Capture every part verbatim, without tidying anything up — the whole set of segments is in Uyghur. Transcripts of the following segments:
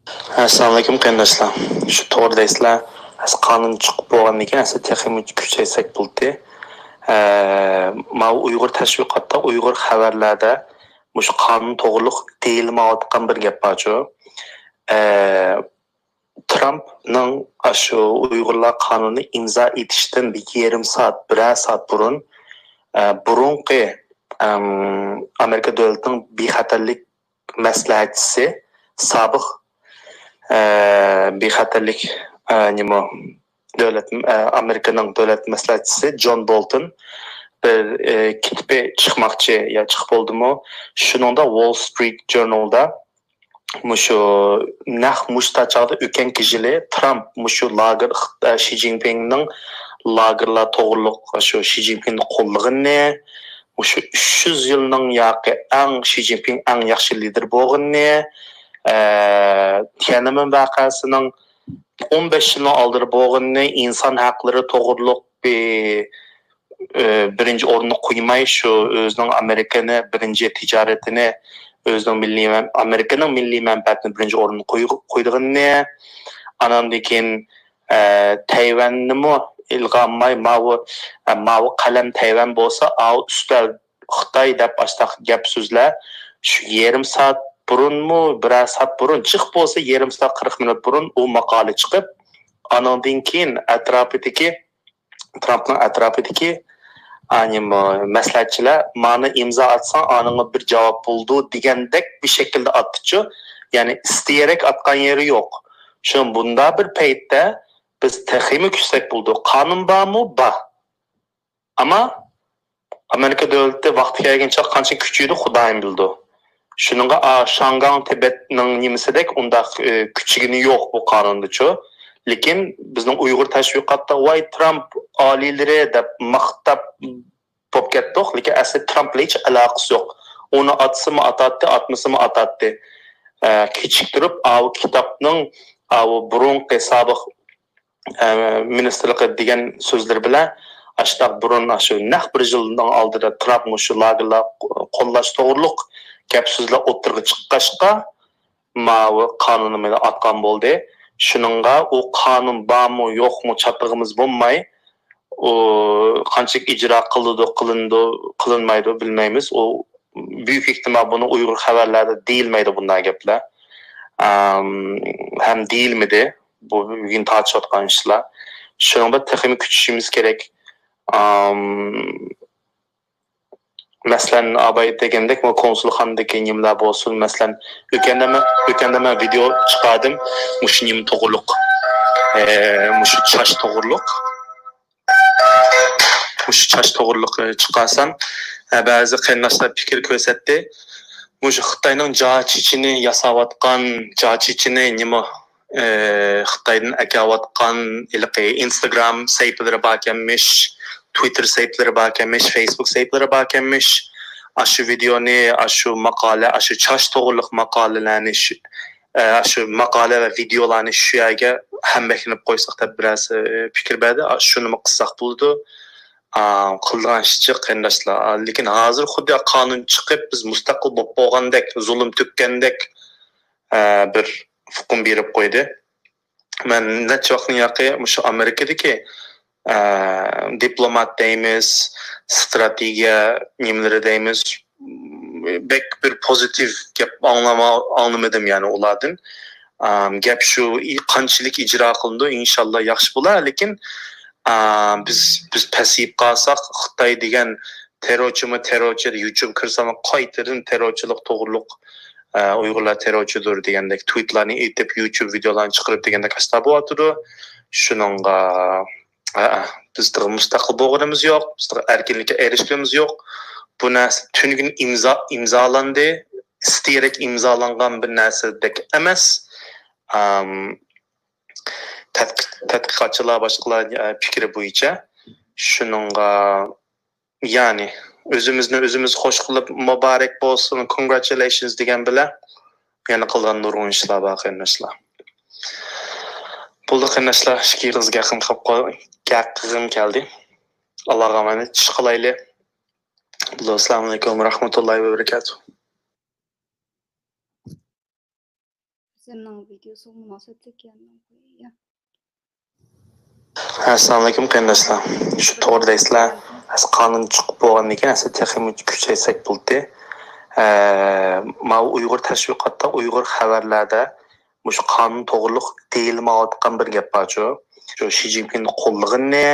ئەسسالامۇئەلەيكۇم قېرىنداشلار. شۇ توغرا دەيسىلەر. ئەسلى قانۇن چىقىپ بولغاندىن كېيىن ئەسلى تېخىمۇ كۈچەيسەك بولدى. ئە، ماۋۇ ئۇيغۇر تەشۋىقاتتا، ئۇيغۇر خەۋەرلەردە مۇشۇ قانۇن توغرۇلۇق دېيىلمەيۋاتقان بىر گەپ بارچۇ. ئە، ترامپنىڭ ئاشۇ ئۇيغۇرلار قانۇنىنى ئىمزا ئېتىشتىن بىر يېرىم سائەت، بىرەر سائەت بۇرۇن، ئە، بۇرۇنقى، ئەم، ئامېرىكا دۆلىتىنىڭ بىخەتەرلىك مەسلىھەتچىسى، سابىق، ئە، بىخەتەرلىك، ئە، نېمە، دۆلەت، ئە، ئامېرىكىنىڭ دۆلەت مەسلىھەتچىسى جون بولتون بىر، ئە، كىتابى چىقماقچى، يا چىقىپ بولدىمۇ؟ شۇنىڭدا ۋول سترىت ژۇرنالدا مۇشۇ نەق مۇشۇ چاغدا ئۆتكەنكى يىلى ترامپ مۇشۇ لاگېر، ئە، شى جىنپىڭنىڭ لاگېرلار توغرۇلۇق شۇ شى جىنپىڭنى قوللىغىنى، مۇشۇ ئۈچ يۈز يىلنىڭ ياقى ئەڭ، شى جىنپىڭ ئەڭ ياخشى لىدېر بولغىنى، ئە، تيەنئەنمېن ۋەقەسىنىڭ ئون بەش يىلنىڭ ئالدىدا بولغىنىنى، ئىنسان ھەقلىرى توغرۇلۇق بىر، ئە، بىرىنچى ئورۇننى قويماي، شۇ ئۆزىنىڭ ئامېرىكىنى بىرىنچى تىجارىتىنى، ئۆزىنىڭ مىللىي مەن-، ئامېرىكىنىڭ مىللىي مەنپەئەتىنى بىرىنچى ئورۇنغا قوي-، قويىدىغىنىنى، ئاناندىن كېيىن، ئە، تەيۋەننىمۇ ئىلغا ئالماي، ماۋۇ، ئە، ماۋۇ قەلەم تەيۋەن بولسا، ئاۋۇ ئۈستەل خىتاي دەپ ئاشتاق گەپ سۆزلەر شۇ يېرىم سائەت بۇرۇنمۇ، بىرەر سائەت بۇرۇن، جىق بولسا يېرىم سائەت، قىرىق مىنۇت بۇرۇن ئۇ ماقالە چىقىپ، ئانىڭدىن كېيىن ئەتراپىدىكى، ترامپنىڭ ئەتراپىدىكى، ئانىمۇ مەسلىھەتچىلەر مانى ئىمزا ئاتساڭ ئانىڭغا بىر جاۋاب بولىدۇ دېگەندەك بىر شەكىلدە ئاتتىچۇ. يەنى ئىستىيەرەك ئاتقان يېرى يوق. شۇ بۇنداق بىر پەيتتە بىز تېخىمۇ كۈچسەك بولىدۇ. قانۇن بارمۇ؟ بار. ئەمما ئامېرىكا دۆلىتى ۋاقتى كەلگەن چاغ قانچە كۈچىيىدۇ، خۇدايىم بىلىدۇ. شۇنىڭغا، ئا، شاڭگاڭ تىبەتنىڭ نېمىسىدەك ئۇنداق، ئى، كۈچىگىنى يوق بۇ قانۇندىچۇ. لېكىن بىزنىڭ ئۇيغۇر تەشۋىقاتتا «ۋاي ترامپ ئالىيلىرى» دەپ ماختاپ بولۇپ كەتتۇق. لېكىن ئەسلى ترامپ بىلەن ھېچ ئالاقىسى يوق. ئۇنى ئاتسىمۇ ئاتاتتى، ئاتمىسىمۇ ئاتاتتى. ئە، كېچىكتۈرۈپ، ئاۋۇ كىتابنىڭ، ئاۋۇ بۇرۇنقى سابىق ئە، مىنىستىرلىقى دېگەن سۆزلىرى بىلەن ئاشۇنداق بۇرۇن، ئاشۇ نەق بىر يىلنىڭ ئالدىدا ترامپ مۇشۇ لاگېرلار قوللاش توغرۇلۇق گەپ سۆزلەر ئوتتۇرىغا چىققاچقا، ماۋۇ قانۇننى مانا ئاتقان بولدى. شۇنىڭغا ئۇ قانۇن بارمۇ، يوقمۇ، چاتىقىمىز بولماي، ئۇ قانچىلىك ئىجرا قىلىدۇ، قىلىنىدۇ، قىلىنمايدۇ، بىلمەيمىز. ئۇ بۈيۈك ئېھتىمال بۇنى ئۇيغۇر خەۋەرلەردە دېيىلمەيدۇ بۇنداق گەپلەر. ئام، ھەم دېيىلمىدى. بۇ بۈگۈن تارتىشىۋاتقان ئىشلار. شۇنىڭ بىلەن تېخىمۇ كۈچىشىمىز كېرەك. ئام، مەسىلەن، ئاباي دېگەندەك، بۇ كونسۇلخانىدىكى نېمىلەر بولسۇن، مەسىلەن، ئۆتكەندە مەن، ئۆتكەندە مەن ۋىدېئو چىقاردىم، مۇشۇ نېمە توغرۇلۇق، ئە، مۇشۇ چاچ توغرۇلۇق. مۇشۇ چاچ توغرۇلۇق، ئە، چىقارسام، ئە، بەزى قېرىنداشلار پىكىر كۆرسەتتى. مۇشۇ خىتاينىڭ جا چېچىنى ياساۋاتقان، جا چېچىنى نېمە، ئە، خىتايدىن ئەكەۋاتقان ھېلىقى ئىنستاگرام سەھىپىلىرى باركەنمىش، تۋىتتېر سەھىپىلىرى باركەنمىش، فېيسبۇك سەھىپىلىرى باركەنمىش. ئاشۇ ۋىدېئونى، ئاشۇ ماقالە، ئاشۇ چاچ توغرۇلۇق ماقالىلەرنى شۇ، ئە، شۇ ماقالە ۋە ۋىدېئولارنى شۇ يەرگە ھەممەكلىنىپ قويساق دەپ بىرەرسى، ئە، پىكىر بەردى. ئا، شۇنىمۇ قىلساق بولىدۇ. ئا، قىلىدىغان ئىش جىق قېرىنداشلار. ئا، لېكىن ھازىر خۇددى قانۇن چىقىپ، بىز مۇستەقىل بولۇپ بولغاندەك، زۇلۇم تۆككەندەك، ئە، بىر ئۇقۇم بېرىپ قويدى. مەن نەچچە ۋاقىتتىن ياقى مۇشۇ ئامېرىكىدىكى، ئە، دىپلومات دەيمىز، ستراتېگىيە نېمىلىرى دەيمىز، بەك بىر پوزىتىپ گەپ ئاڭلىما-، ئاڭلىمىدىم، يەنى ئۇلاردىن. ئام، گەپ شۇ، ئى، قانچىلىك ئىجرا قىلىنىدۇ، ئىنشاللا ياخشى بولار. لېكىن، ئا، بىز، بىز پەسىيىپ قالساق، خىتاي دېگەن تېررورچىمۇ تېررورچى، يۇتۇبقا كىرسەڭلار قايتىدىن تېررورچىلىق توغرۇلۇق، ئە، ئۇيغۇرلار تېررورچىدۇر دېگەندەك تۋىتلارنى ئېيتىپ، يۇتۇب ۋىدېئولارنى چىقىرىپ دېگەندەك ئاشتا بولۇۋاتىدۇ. شۇنىڭغا، ئە، ئە، بىز تېخى مۇستەقىل بولغىنىمىز يوق، بىز تېخى ئەركىنلىككە ئېرىشكىنىمىز يوق. بۇ نەرسە تۈنۈگۈن ئىمزا-، ئىمزالاندى، ئىستېرەك ئىمزالانغان بىر نەرسىدەك ئەمەس. ئام، تەتقىق-، تەتقىقاتچىلار، باشقىلار، ئە، پىكرى بويىچە. شۇنىڭغا، يەنى، ئۆزىمىزنى ئۆزىمىز خوش قىلىپ، مۇبارەك بولسۇن، congratulations دېگەن بىلەن، يەنە قىلغان نۇرغۇن ئىشلار بار، قېرىنداشلار. بولدى، قېرىنداشلار، ئىككى ئېغىز گەپىم قاپ قال-، گەپىم كەلدى. ئاللاغا ئامانەت، چۈش قىلايلى. بولدى، ئەسسالامۇئەلەيكۇم ۋە رەھمەتۇللاھى ۋە بەرىكاتۇھ. سېنىڭ ۋىدېيوسىغا مۇناسىۋەتلىك يەنە قوياي. ئەسسالامۇئەلەيكۇم قېرىنداشلار. شۇ توغرا دەيسىلەر. ئەسلى قانۇن چىقىپ بولغاندىن كېيىن ئەسلى تېخىمۇ كۈچەيتسەك بولدى. ئە، ماۋۇ ئۇيغۇر تەشۋىقاتتا، ئۇيغۇر خەۋەرلەردە مۇشۇ قانۇن توغرۇلۇق دېيىلمەيۋاتقان بىر گەپ بارچۇ. شۇ شى جىنپىڭنى قوللىغىنى،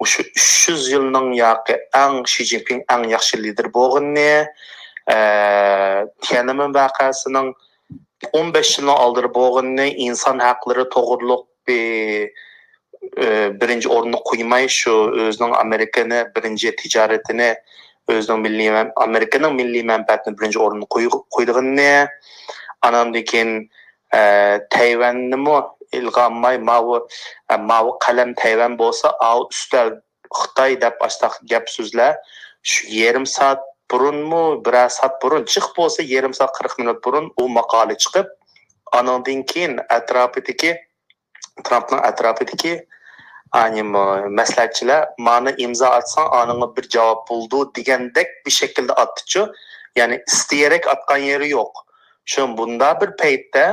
مۇشۇ ئۈچ يۈز يىلنىڭ ياقى ئەڭ شى جىنپىڭ ئەڭ ياخشى لىدېر بولغىنى، ئە، تيەنئەنمېن ۋەقەسىنىڭ ئون بەش يىلنىڭ ئالدىدا بولغىنىنى، ئىنسان ھەقلىرى توغرۇلۇق بىر، ئە، بىرىنچى ئورۇندا قويماي، شۇ ئۆزىنىڭ ئامېرىكىنى بىرىنچى تىجارىتىنى ئۆزىنىڭ مىللىي مەن-، ئامېرىكىنىڭ مىللىي مەنپەئەتىنى بىرىنچى ئورۇندا قوي-، قويىدىغىنىنى، ئاناندىن كېيىن، ئە، تەيۋەننىمۇ ئىلغا ئالماي، ماۋۇ، ئە، ماۋۇ قەلەم تەيۋەن بولسا، ئاۋۇ ئۈستەل خىتاي دەپ ئاشتاق گەپ سۆزلەر. شۇ يېرىم سائەت بۇرۇنمۇ، بىرەر سائەت بۇرۇن، جىق بولسا يېرىم سائەت، قىرىق مىنۇت بۇرۇن ئۇ ماقالە چىقىپ، ئانىڭدىن كېيىن ئەتراپىدىكى، ترامپنىڭ ئەتراپىدىكى ئانىمۇ مەسلىھەتچىلەر مانا ئىمزا ئاتساڭ ئانىڭغا بىر جاۋاب بولىدۇ دېگەندەك بىر شەكىلدە ئاتتىچۇ. يەنى ئىستىيەرەك ئاتقان يېرى يوق. شۇ بۇنداق بىر پەيتتە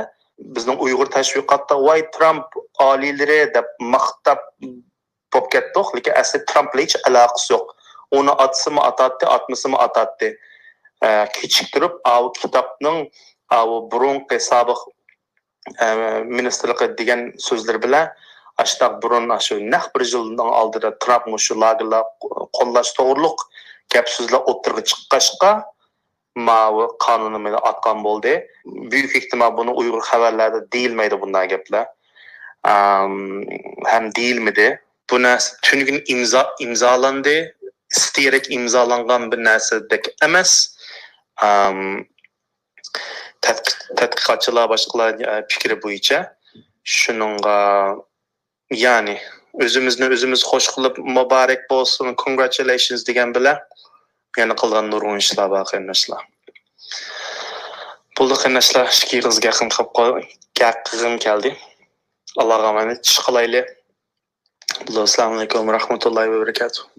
بىزنىڭ ئۇيغۇر تەشۋىقاتتا ۋاي ترامپ ئالىيلىرى دەپ ماختاپ بولۇپ كەتتۇق، لېكىن ئەسلى ترامپ بىلەن ھېچ ئالاقىسى يوق. ئۇنى ئاتسىمۇ ئاتاتتى، ئاتمىسىمۇ ئاتاتتى. ئە، كېچىكتۈرۈپ ئاۋۇ كىتابنىڭ ئاۋۇ بۇرۇنقى سابىق، ئە، مىنىستىرلىقى دېگەن سۆزلىرى بىلەن ئاشتاق بۇرۇن شۇ نەق بىر يىلنىڭ ئالدىدا ترامپ مۇشۇ لاگېرلار قوللاش توغرۇلۇق گەپ سۆزلەر ئوتتۇرىغا چىققاچقا، ماۋۇ قانۇننى مانا ئاتقان بولدى. بۈيۈك ئېھتىمال بۇنى ئۇيغۇر خەۋەرلەردە دېيىلمەيدۇ بۇنداق گەپلەر. ئام، ھەم دېيىلمىدى. بۇ نەرسە تۈنۈگۈن ئىمزا، ئىمزالاندى. ئىستىيەرەك ئىمزالانغان بىر نەرسىدەك ئەمەس. ئام، تەتقىق-، تەتقىقاتچىلار، باشقىلار، ئە، پىكرى بويىچە شۇنىڭغا يەنى ئۆزىمىزنى ئۆزىمىز خوش قىلىپ، مۇبارەك بولسۇن، congratulations دېگەن بىلەن يەنە قىلغان نۇرغۇن ئىشلار بار، قېرىنداشلار. بولدى، قېرىنداشلار، ئىككى ئېغىز گەپنى قىلىپ قوي-، گەپ قىلغۇم كەلدى. ئاللاغا ئامانەت، چۈش قىلايلى. بولدى، ئەسسالامۇئەلەيكۇم ۋە رەھمەتۇللاھى ۋە بەرىكاتۇھ.